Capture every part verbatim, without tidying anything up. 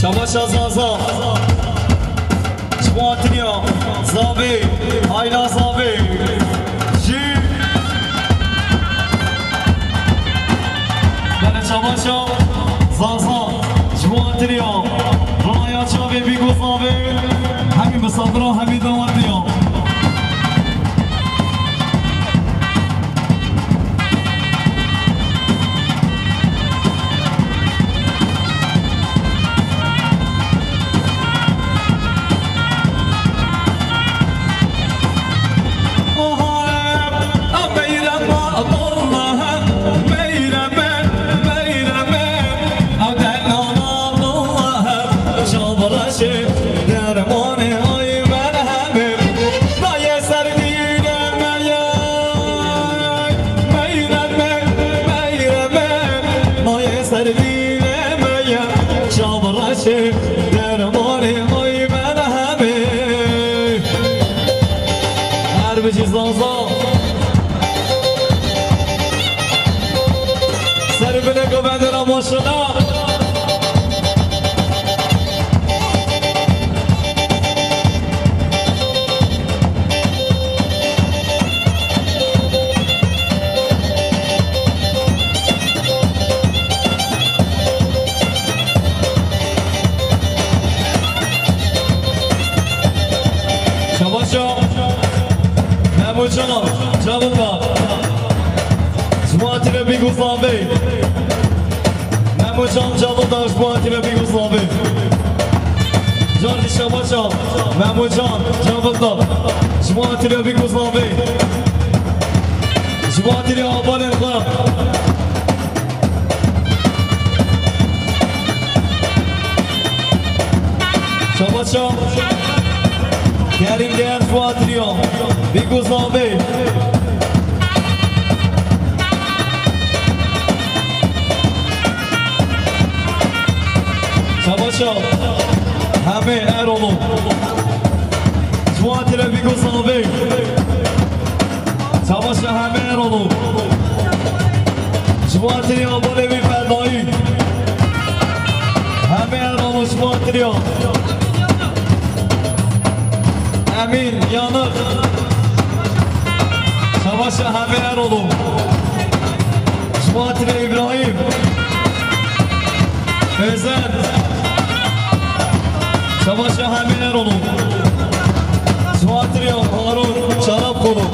Çamaşa Zaza. Ji bo hatiriya Zavê, Ayla Zavê. Jî. Bere çamaşa Zaza. Ji bo hatiriya Raya Çavê Bîgo Zavê. Hemî misafiran, hemî dawetiyan. Dermanê ay merhemê, nayê ser dîlê me ye. Meyreme, meyreme, nayê ser dîlê me ye. Çavreşê, dermanê ay merhemê. Her bijî Zaza. Ser binê govendê ra maşallah. Şabaşo. Memocan, çavin da. Ji bo hatire Bîgozavê. Memocan, çavin da ji bo hatire Bîgozavê. Can dî şabaşo. Memocan, çavin da. Ji bo hatire Bîgozavê. Ji bo hatire avalên xwe. Şabaşo. Kerîm Değer Fuatriyo. Bîgozavê. Şabaşo. Hemê Erol'u. Fuatire Bîgozavê. Çamaşa hemê Erol'u. Ji bo hatiriya balê wî Ferdayî. Hemê Erol'u ji bo hatiriya. Emîn, Yanık. Çamaşa hemê Erol'u. Ji bo hatiriya Îbrahîm. Özen. Çamaşa hemê Erol'u. Ji bo hatiriya Harun Çarapkolu.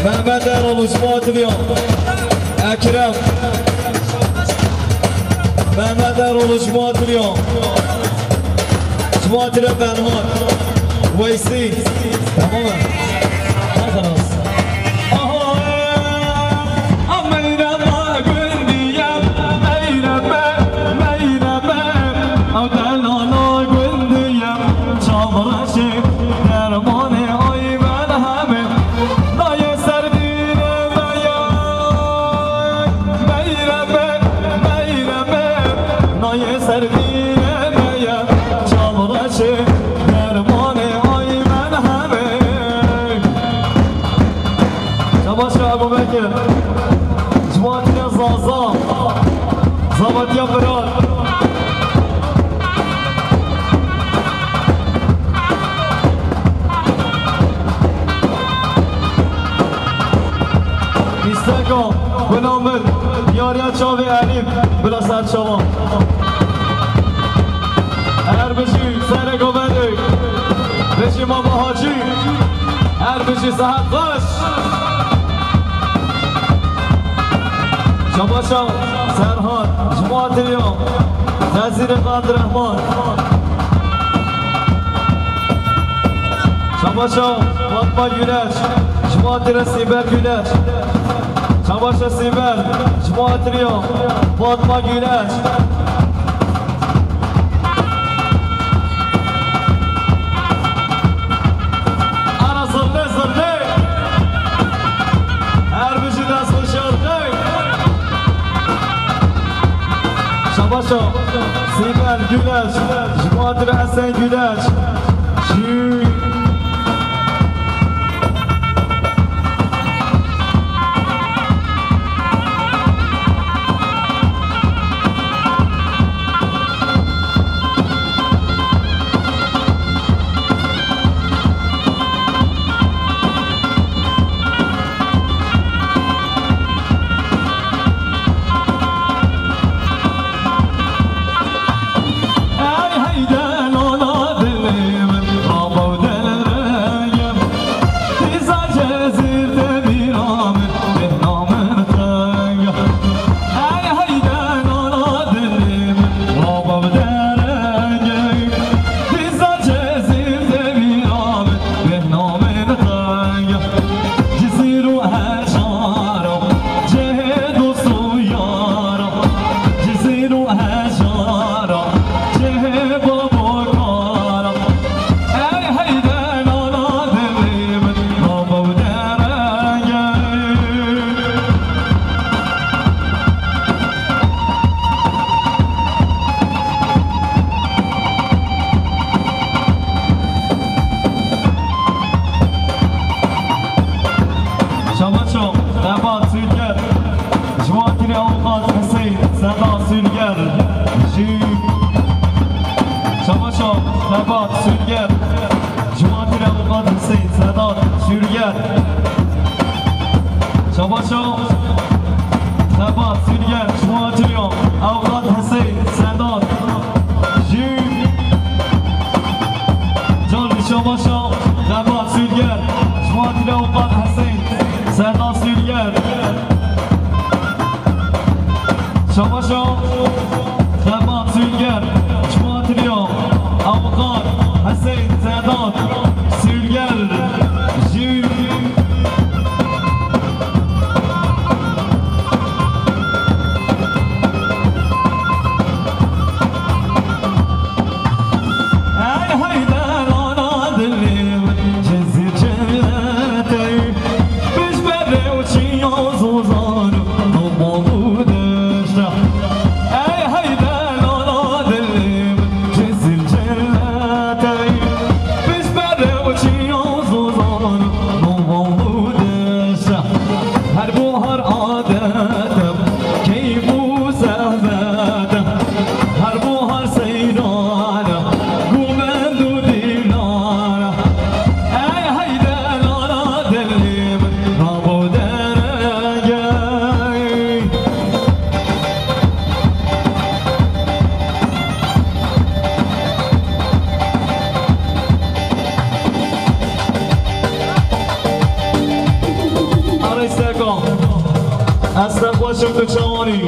Mehmet Erol'u ji bo hatiriya Ekrem. Mehmet Erol'u ji bo hatiriya. Ji bo hatiriya Ferhat. Weysî. Tamam mı? Halas. Aha, a meyrema gundiyem, meyreme, meyreme, ew delala gundiyem, çavreşê dermanê ay merhemê, nayê ser dîlê me ye, meyreme, meyreme, nayê ser dîlê me ye, çavreşê dermanê ay merhemê. Şabaş Ebubekir. Cemaatine Zaza. Zavatiya Firat. Îsteka, bila min, diyariya çavê Elîf, bila serçavan. Her bijî serê govendê, bijî Mama Hacî, her bijî sehet xweş. Şabaşa Serhat, ji bo hatiriya Nezîrê Qandirehman. Şabaşa Fatma Güneş, ji bo hatiriya Sîbel Güneş. Şabaşa Sîbel, ji bo hatiriya Fatma Güneş. Ara zirlê, zirlê. Her bijî dest xweşiya xwe. Şabaşa Sîbel Güneş, ji bo hatiriya Esen Güneş. Jî. Avukat Hüseyin Sedat Sülger, ji Çamaşa Sedat Sülger, Cumatir Avukat Hüseyin Sedat Sülger, Çamaşa Sedat Sülger, Cumatir Avukat Hüseyin Sedat, ji Can Çamaşa Sedat Sülger, Cumatir Avukat Hüseyin Sedat Sülger. Çamaşa Sedat Sülger, Cumatir Avukat Hüseyin Sedat Sülger, ji Ey Heyder ana dilê min, cizî ciletey, pişt berê û çiya zozan û bal û deşta. Ey Heyder ana dilê min, cizî ciletey, pişt berê û çiya zozan û bal û deşta. Her buhar adetem, keyf û zehmetem. Her buhar seyrana, gumend û dîlana. Ey Heyder ana dilê min, rabo derengey. Arê Seko. Ez te xweşim tu çawanî.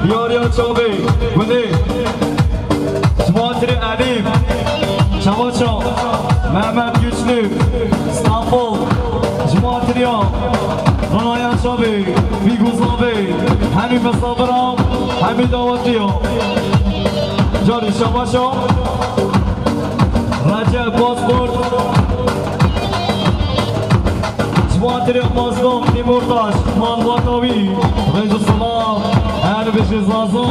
Diyariya çavê. Gundê. Cumatirê Elî. Çavaşa. Mehmet Güçlü. Stanbol. Cumatiriya. Ranaya çavê. Bîguzavê. Hemî misafira. Hemî dawetiya. Carî Çavaşa. Recep Bozkurt. Ji bo xatirê Mazlûm Tîmurtaş, malbata wî, rêz û silav, her bijî Zaza.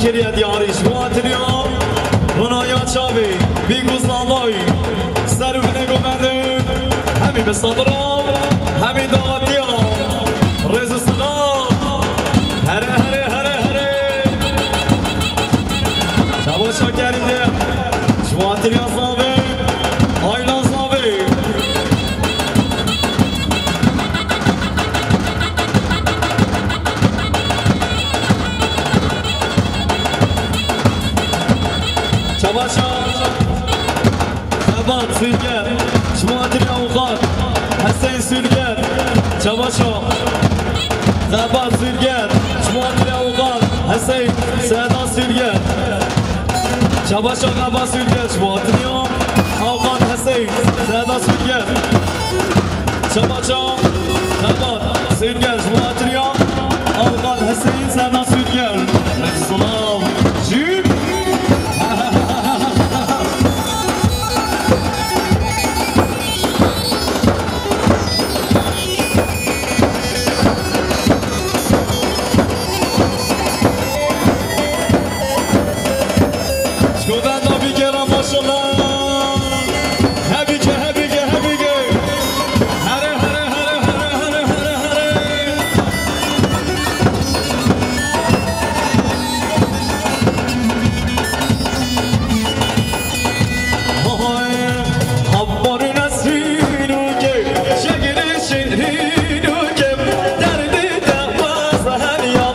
Diyarî ji bo hatiriya rinaya çavê bî ku zavayî ser û binê ku mendin, hemî bi sabira, hemî dawetiya, rêz û silav. Here, here, here, here. Çawa şakerî de ji bo hatiriya zavê, ayna zavê. Çabaşa Xebat Sürger, ji bo hatiriya Avukat Hüseyin Sürger. Çabaşa Xebat Sürger, ji bo hatiriya Avukat Hüseyin Seda Sürger. Çabaşa Xebat Sürger, ji bo hatiriya Avukat Hüseyin Seda Sürger. Çabaşa Xebat Sürger, ji bo hatiriya Avukat Hüseyin Seda Sürger. Silav. Jî. Ji ku benda bigera maşallah. Hebike, hebike, hebike. Here, here, here. Oy, Ammar Nesrîn û ke, şegirê şêrîn û ke, derdê te mezheniya,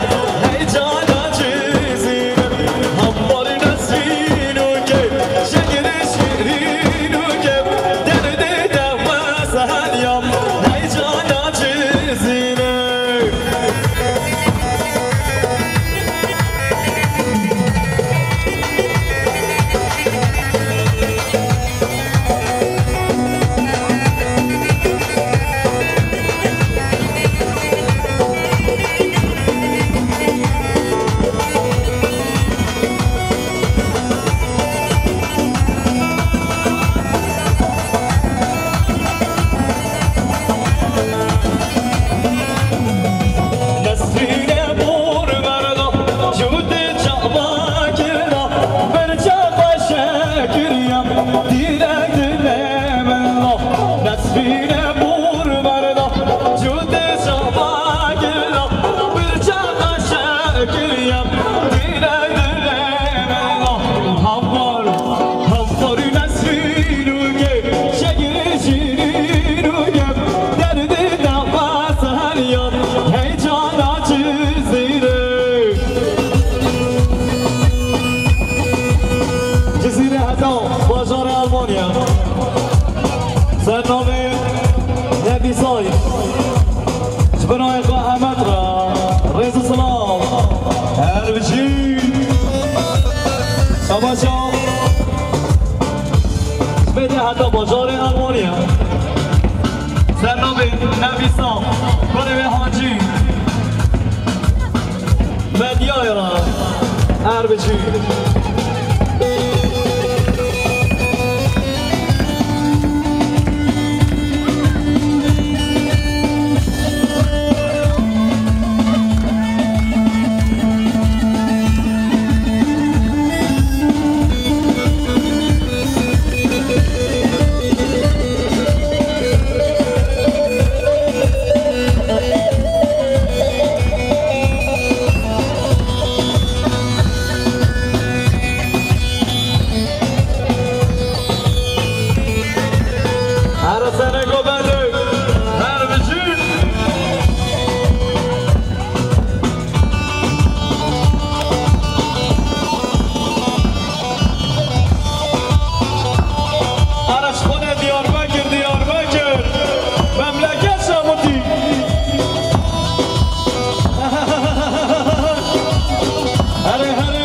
heycana cizîn. Ammar Nesrîn û ke, şegirê şêrîn û ke, derdê te mezheniya, heycana cizîn. Nesrîne bor berda, cûdê çava girda, berça xwe şekiriya, dîre dilê min la. Nesrîne bor berda, cûdê çava girda, berça xwe şekiriya, dîre dilê min la. Hawar, hawar Nesrîn û ke, şegirê şêrîn û ke, derdê te mezheniya, heycana cizîn. Cizîrê heta bajarê Almanya. Sernavê Nebîsay. Ji binayê xwe Emed re. Rêz û silav. Her bijî. Savaşa. Ji bê de heta bajarê Almanya. Sernavê Nebîsa. Kurê wê Hacî. Medyayê re her bijî. Her sene gobendê, her bijî. Araç xone Diyarbekir, Diyarbekir. Memleket Şamutî. Herê, herê.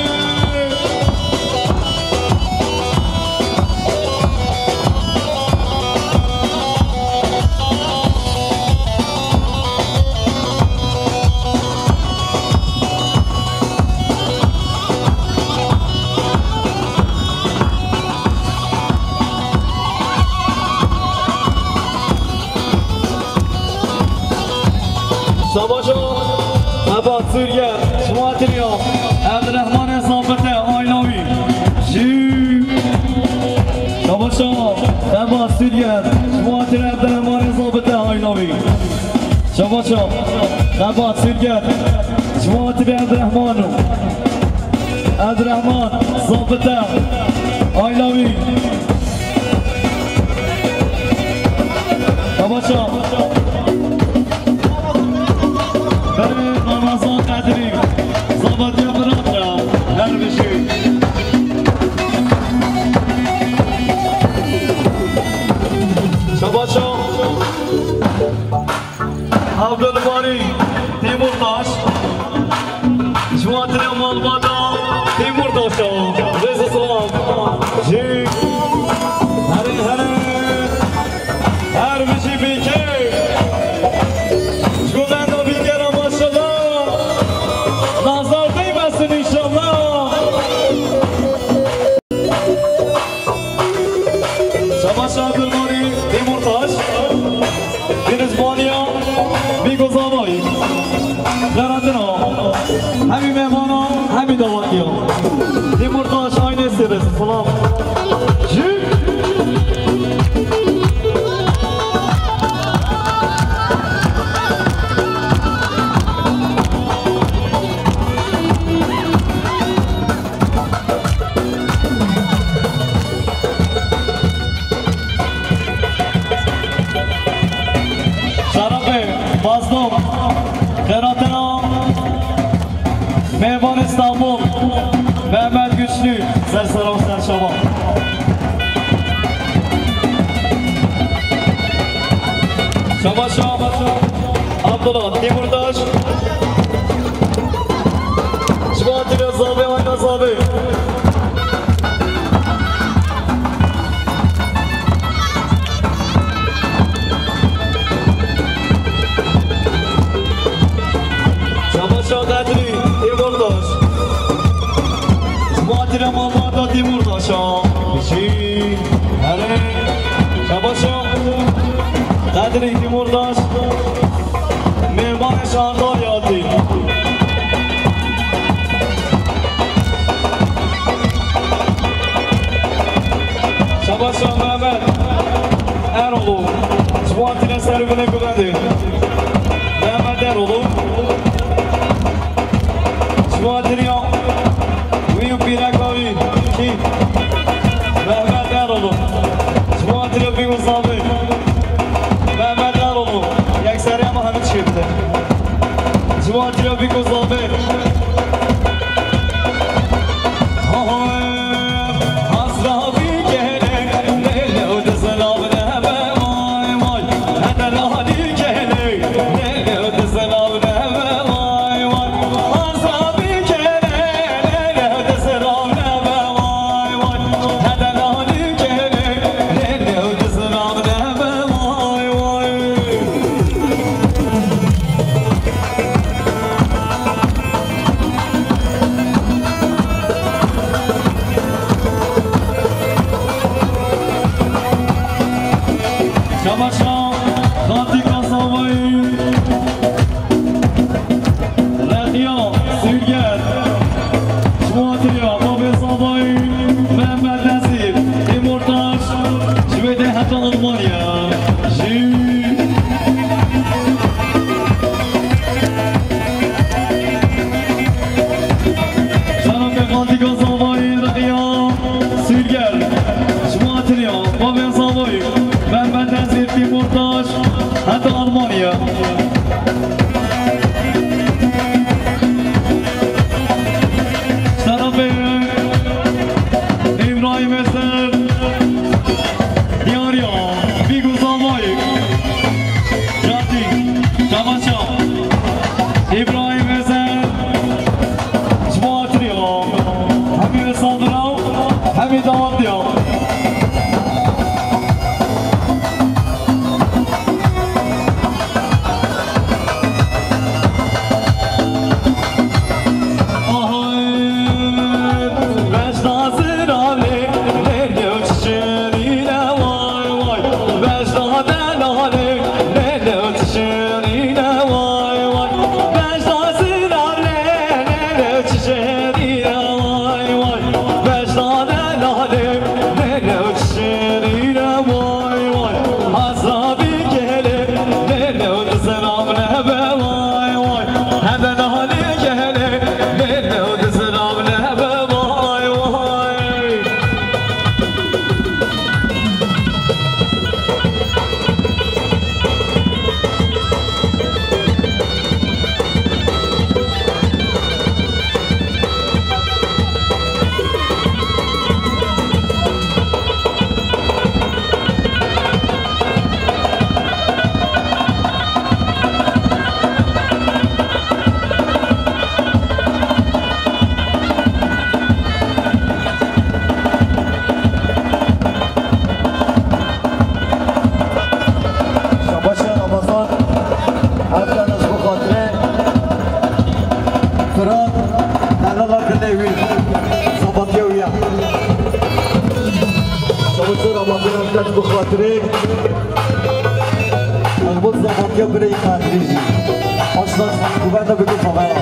Savaşo, Ebat Suriye, Şumatiriya, Emrehman Esam. Xebat Sürgen, ji bo hatirê Evdirehmanê zabite, I love you. Şabaşa, Xebat Sürgen, ji bo hatirê Evdirehman û Evdirehman, zabite, I love you. Şabaşa. Berê Ramazan Qedirî, zabetiya biratra, her bijî. Şabaşa. Abdülbari Timurtaş. Ji bo hatirê malbata Timurtaşa. Rêz û selam. Jî. Herê, herê. Her bijî bîkê. Ji bo benda bîkê re maşallah. Nazar değmesin inşallah. Şabaş Abdülbari Timurtaş. Denizbaniya Bîgozavayî. Xeratina hemî mêvana, hemî dawetiya. Timurtaş aynı siriz. Selam. Jî. Şerefê Mazlûm, xêratina mêvan Îstanbul, Mehmet Güçlü, ser sera û ser çava. Şabaş, şabaş. Abdullah Timurtaş. Ji bo hatirê zavê, ayna zavê. Şabaşa Qedrî Timurtaş. Ji bo hatirê malbata Timurtaşa. Bijî. Herê. Şabaşa Qedrî Timurtaş. Mêvanê şahdar yatî. Şabaşa Mehmet Erol'u. Ji bo hatirê ser û binê guvendê. Mehmet Erol'u. Ji bo hatiriya wî û pîreka wî kî? Mehmet Erol'u. Ji bo hatiriya wî û zavê. Mehmet Erol'u. Yekserî ama hemî tişkê bide. Ji bo hatiriya wî û zavê. Şabaşa Xatî Kasavayî, Rexiya Sürger, ji bo hatiriya Babê Zavayî, Mehmet Nezîr, Timurtaş, ji wê dê heta Almanya. Jî. Şerefê Xaltîka Zavayî Rexiya Sîrger. Ji bo hatiriya Babên Zavayî, Mehmet Nezîr Tîmurtaş, heta Almanya. Şerefê Îbrahîm Eser. Diyariya, Bîgo Zavayê. Yatî, Şamaşa, Îbrahîm Ezer, ji bo hatiriya, hemî wê saldira, hemî dawetiya. Bo zavetiya birê Qedirî jî. Hoş geldin, guvende bigir xwe veya.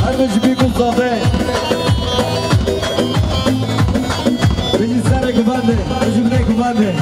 Her ne ji bî ku zave. Bijî serê guvendê, bijî binê guvendê.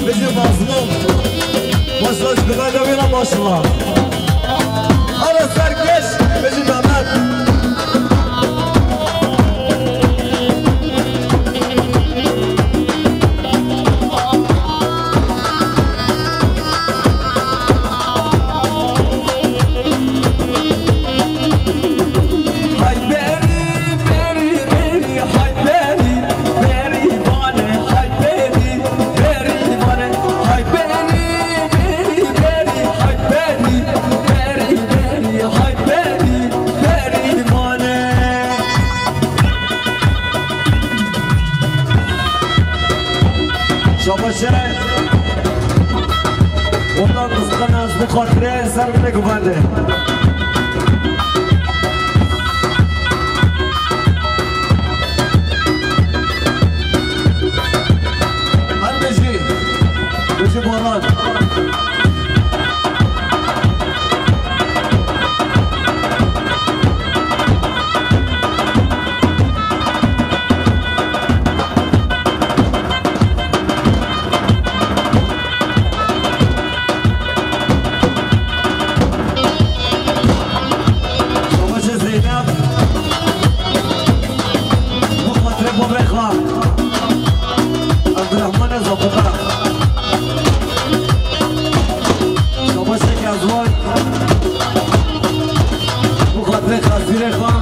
Bijî Mazlûm. Mesaj guvende wî re maşallah. Ara serkeş, bijî Mehmet. Şabaşe. Ondan kıskanç bu katre ser bile güvende. Hadi Beji. Beji Boran. Şabaşê Zeynep. Bu xatirê babê xwe. Abdurrahmanê Zabita. Şabaşê Kezwan. Bu xatirê xezîrê xwe.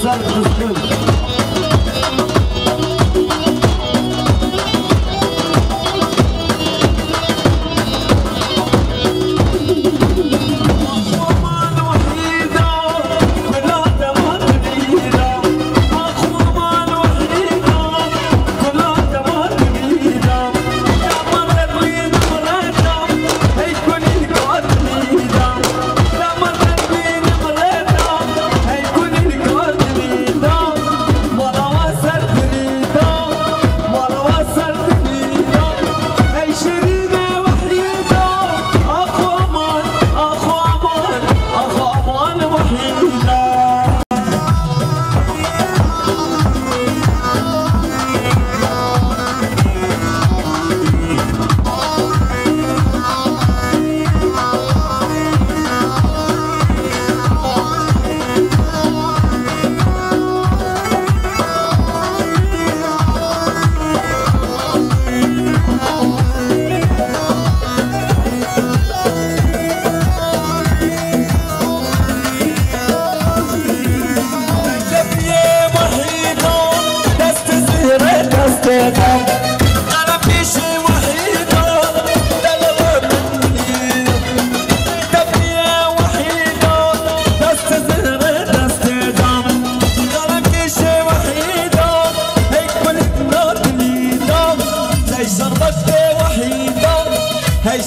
Ser kızgın.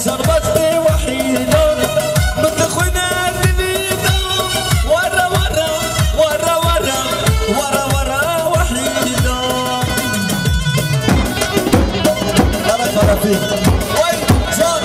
Şerbetê wehîda, bixwîne dilî de. Were, were, were, were, were, were, wehîda. Hele xerefî. Wey can.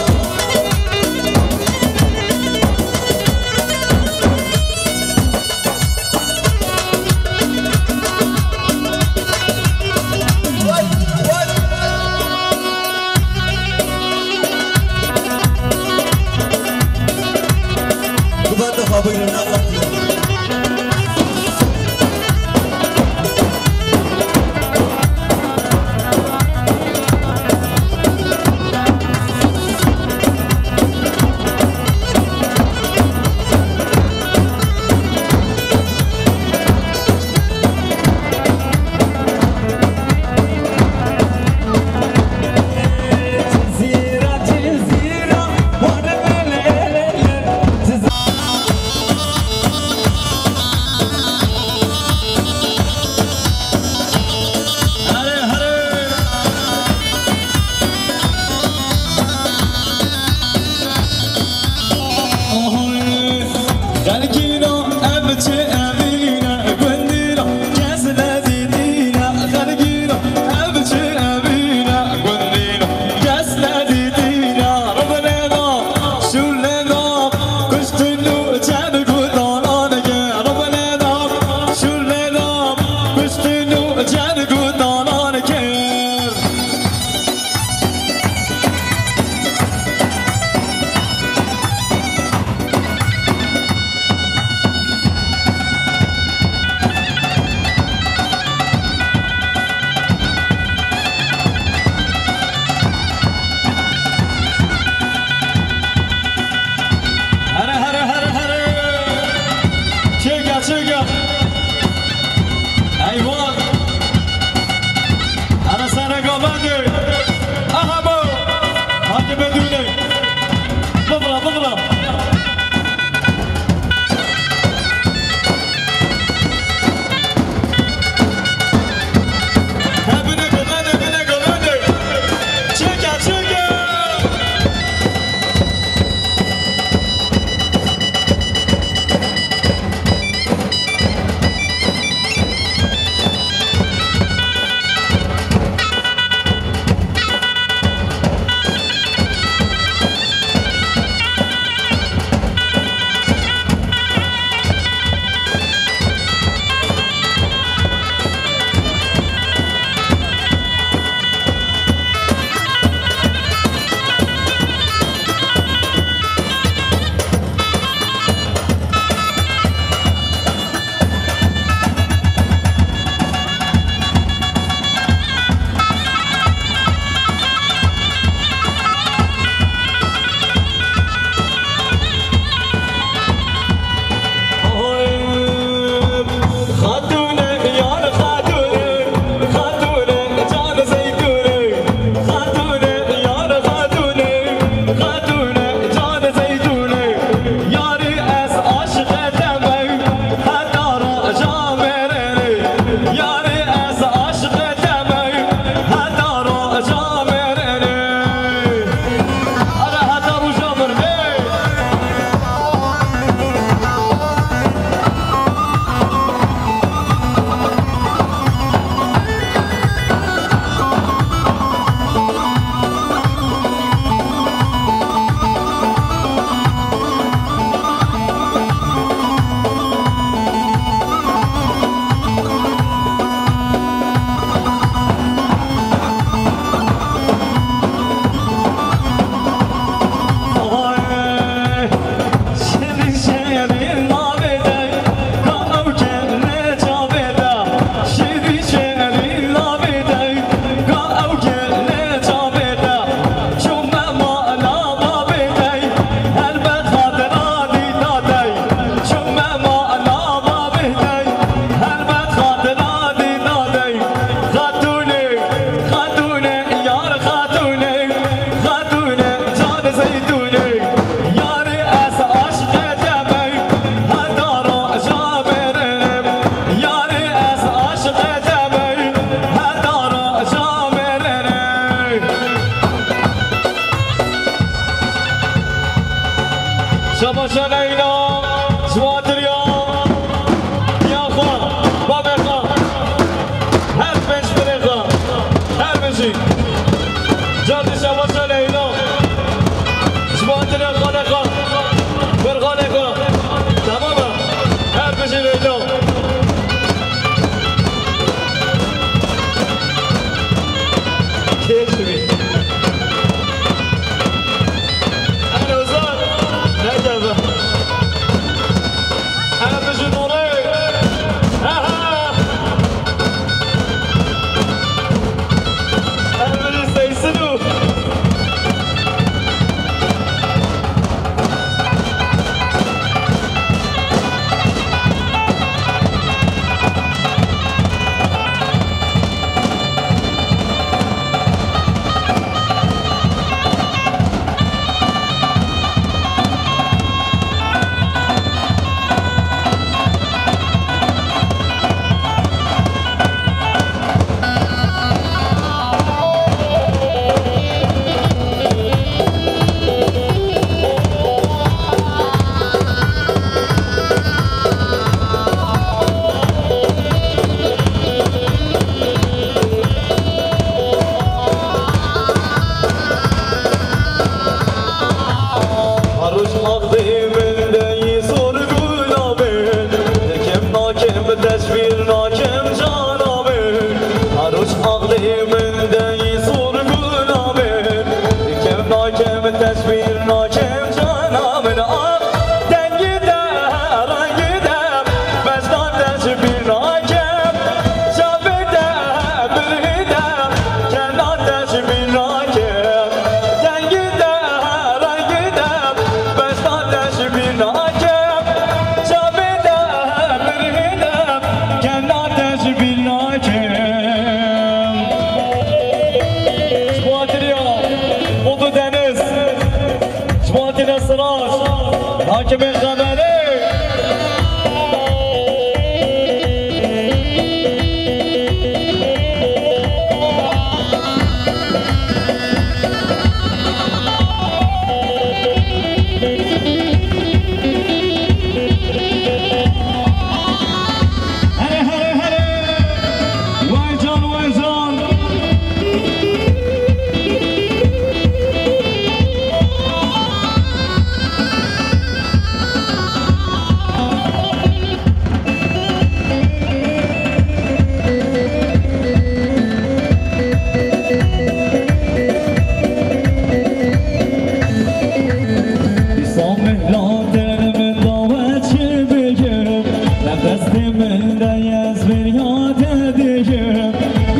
Te dikim,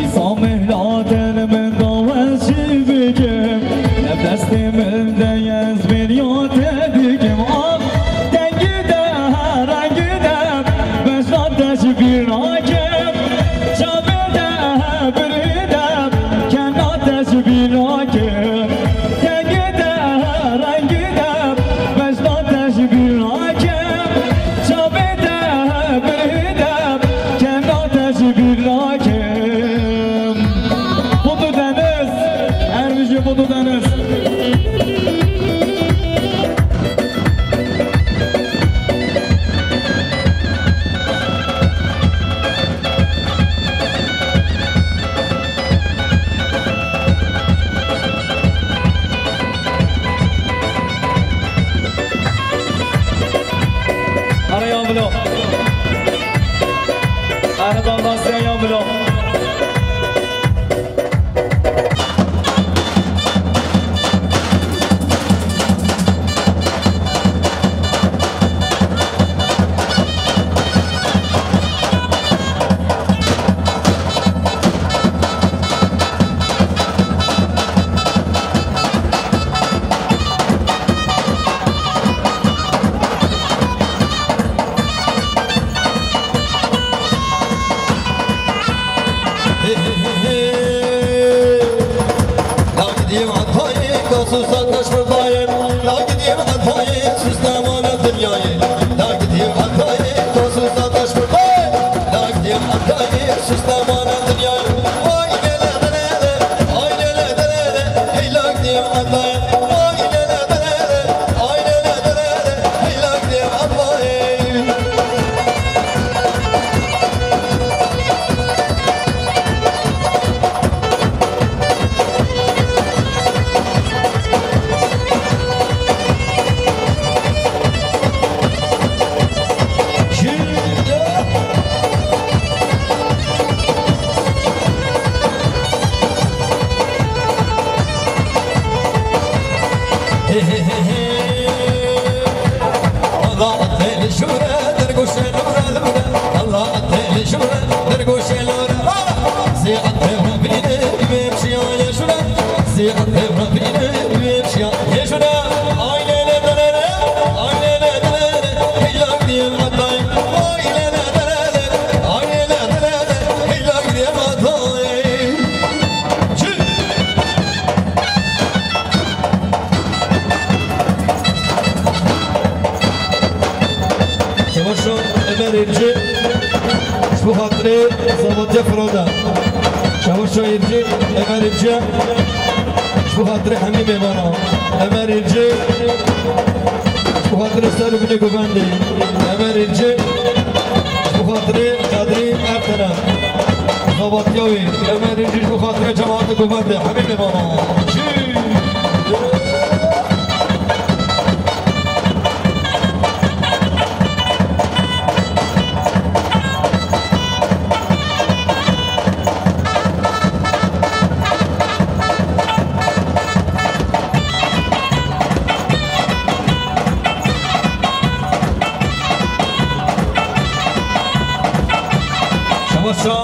îsa mihla te li min da wez çi bikim? Ev destê min de ez bêriya te dikim. Ah, dengî de, rengî de, bejna te ji bîr nakim. Çavê de, birî de, kena te ji bîr nakim. Dengî de, rengî de, bejna te ji bîr nakim. Çavê de, birî de, kena te ji bîr nakim. Budu Deniz, her bijî Budu Deniz. Araya bilo. Arada Amasya ya bilo. Çamaşo Ömer İnci, ji bo xatirê Zavatya Froda. Çamaşo İnci, Ömer İnci, ji bo xatirê hemî mêvana. Ömer İnci, ji bo xatirê ser û binê govendê. Ömer İnci, ji bo xatirê Kadrî Ertena. Zavatya wî, Ömer İnci, ji bo xatirê cemaatê govendê. Hemî mêvana. Çî. Şebaşa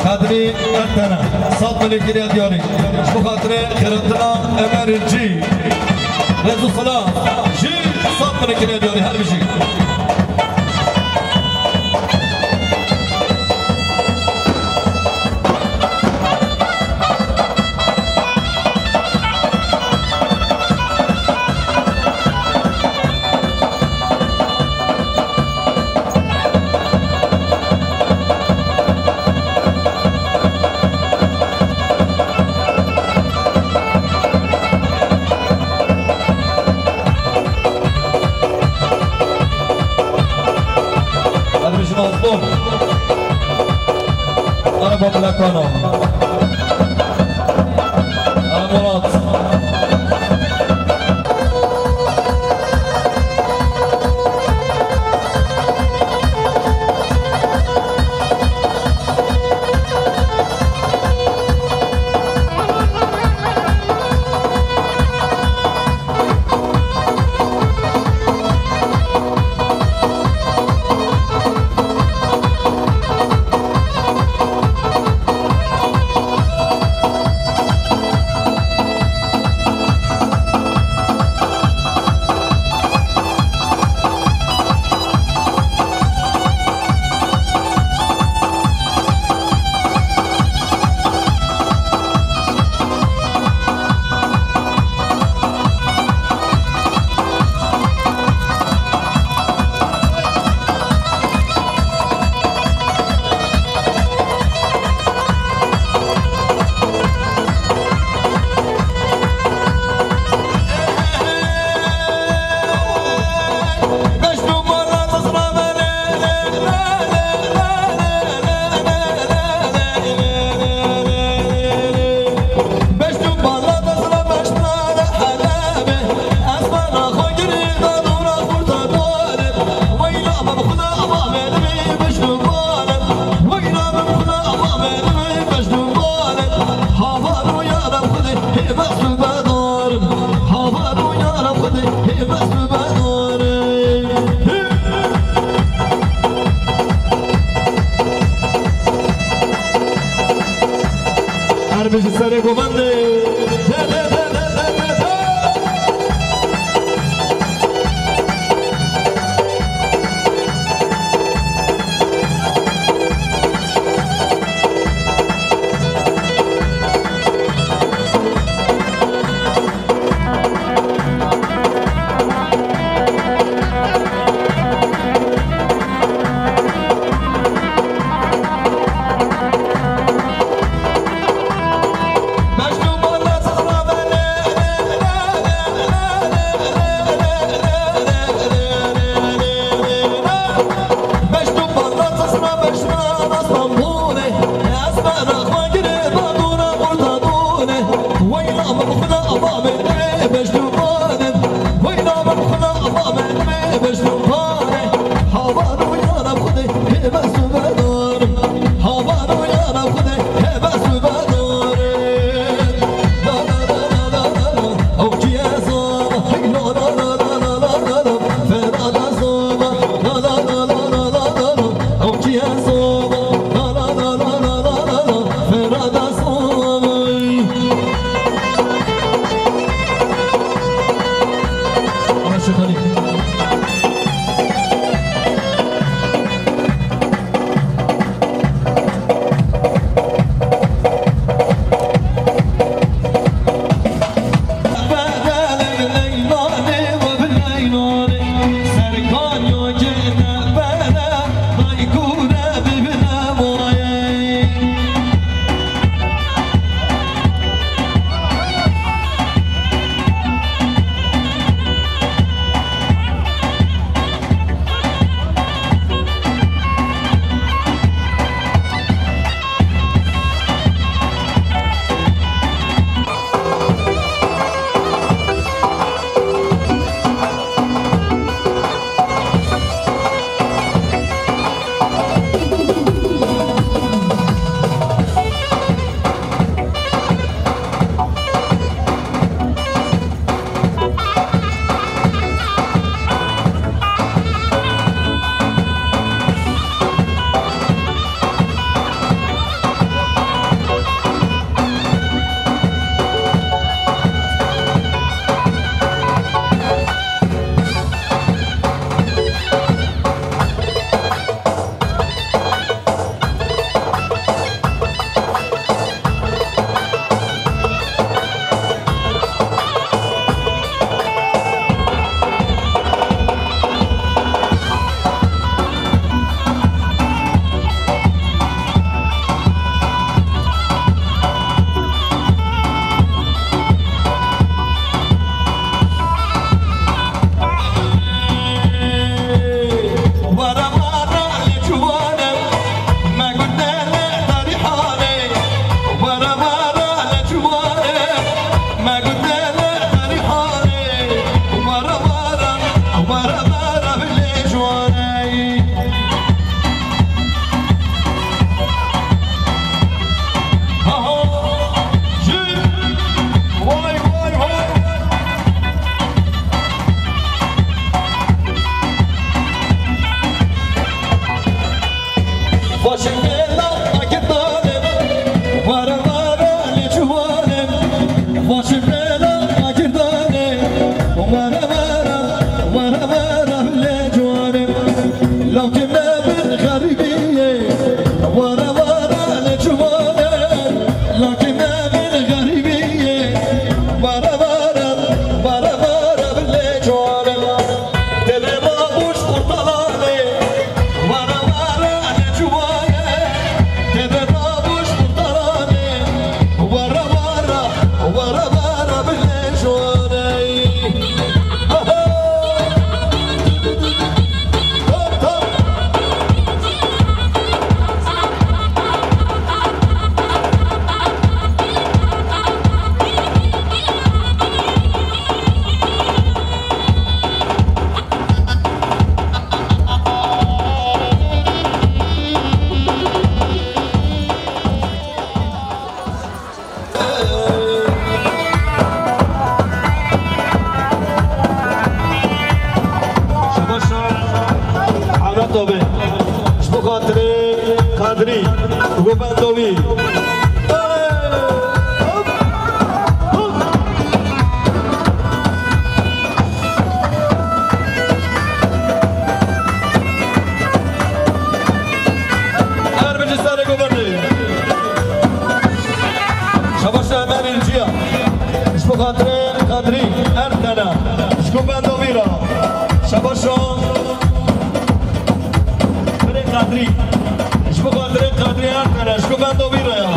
Kadrî Ertena, sed milê kiriye diyarî. Ji bo xatirê xêratina Ömer İnci. Rêz û silav. Jî sed milê kiriye diyarî. Her bijî. Hadi bir şunu alalım. Araba plakana. Ara Murat. Ji serê govendê. Şabaş Ahmet abi. Ji bo xatirê Kadrî, Govendovî. Xatirê Qadrî Ertena, ji ku benda wî re. Şebaşo. Birê Qadrî. Ji bo xatirê Qadrî Ertena, ji ku benda wî re ya.